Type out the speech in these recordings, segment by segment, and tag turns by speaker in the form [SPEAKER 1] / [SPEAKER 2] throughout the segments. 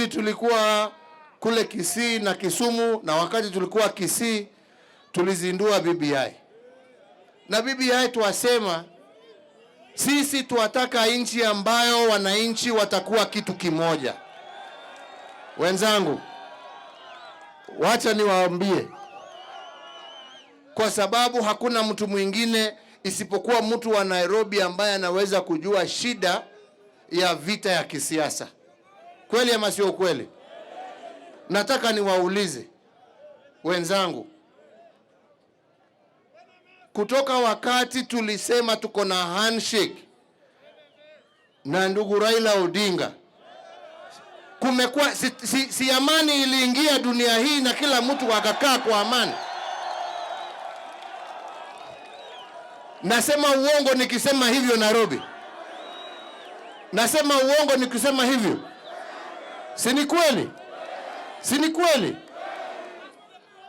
[SPEAKER 1] Juzi tulikuwa kule Kisii na Kisumu, na wakati tulikuwa Kisii tulizindua BBI na BBI tuwasema sisi tuwataka nchi ambayo wananchi watakuwa kitu kimoja. Wenzangu, wacha niwaambie, kwa sababu hakuna mtu mwingine isipokuwa mtu wa Nairobi ambaye anaweza kujua shida ya vita ya kisiasa. Kweli ama sio kweli? Nataka niwaulize wenzangu, kutoka wakati tulisema tuko na handshake na ndugu Raila Odinga, kumekuwa si amani iliingia dunia hii na kila mtu akakaa kwa amani. Nasema uongo nikisema hivyo Nairobi? Nasema uongo nikisema hivyo? Si ni kweli? Si ni kweli?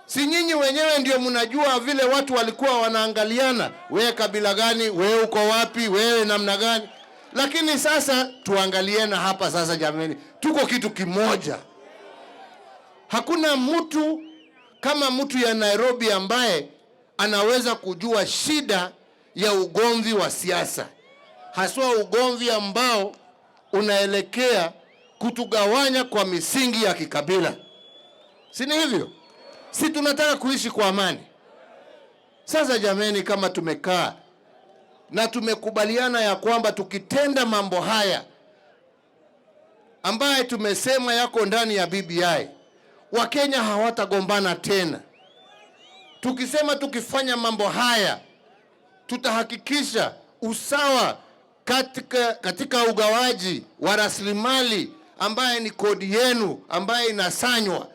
[SPEAKER 1] Si nyinyi wenyewe ndio mnajua vile watu walikuwa wanaangaliana, wewe kabila gani, wewe uko wapi, wewe namna gani? Lakini sasa tuangaliane hapa sasa, jameni, tuko kitu kimoja. Hakuna mtu kama mtu ya Nairobi ambaye anaweza kujua shida ya ugomvi wa siasa, haswa ugomvi ambao unaelekea kutugawanya kwa misingi ya kikabila. Si ni hivyo? Si tunataka kuishi kwa amani? Sasa jameni, kama tumekaa na tumekubaliana ya kwamba tukitenda mambo haya ambaye tumesema yako ndani ya BBI, Wakenya hawatagombana tena. Tukisema tukifanya mambo haya tutahakikisha usawa katika ugawaji wa rasilimali ambaye ni kodi yenu ambaye inasanywa,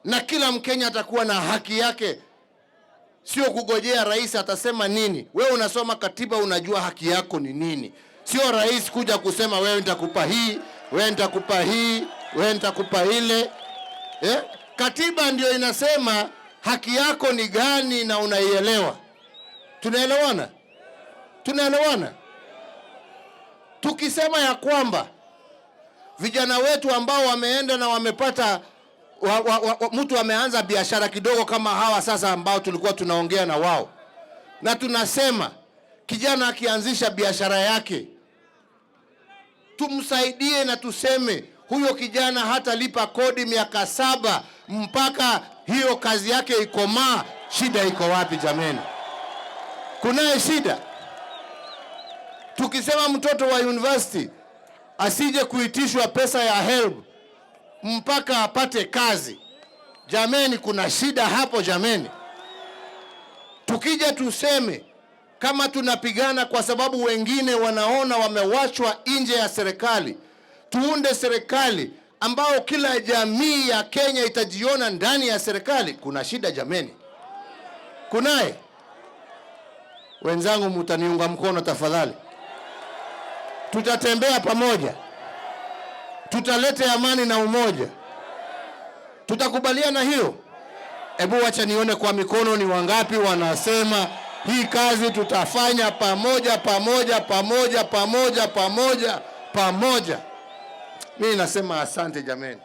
[SPEAKER 1] na kila Mkenya atakuwa na haki yake, sio kugojea rais atasema nini. Wewe unasoma katiba, unajua haki yako ni nini, sio rais kuja kusema wewe nitakupa hii, wewe nitakupa hii, wewe nitakupa ile. Katiba ndio inasema haki yako ni gani na unaielewa. Tunaelewana? Tunaelewana? Tukisema ya kwamba vijana wetu ambao wameenda na wamepata mtu ameanza biashara kidogo kama hawa sasa ambao tulikuwa tunaongea na wao, na tunasema kijana akianzisha biashara yake tumsaidie na tuseme huyo kijana hatalipa kodi miaka 7 mpaka hiyo kazi yake ikomaa. Shida iko wapi jameni? Kunaye shida? Tukisema mtoto wa university asije kuitishwa pesa ya HELB mpaka apate kazi, jameni, kuna shida hapo jameni? Tukija tuseme kama tunapigana kwa sababu wengine wanaona wamewachwa nje ya serikali, tuunde serikali ambao kila jamii ya Kenya itajiona ndani ya serikali. Kuna shida jameni? Kunaye? Wenzangu, mtaniunga mkono tafadhali. Tutatembea pamoja, tutaleta amani na umoja, tutakubaliana hiyo? Hebu wacha nione kwa mikono ni wangapi wanasema hii kazi tutafanya pamoja, pamoja, pamoja, pamoja, pamoja, pamoja. Mimi nasema asante jameni.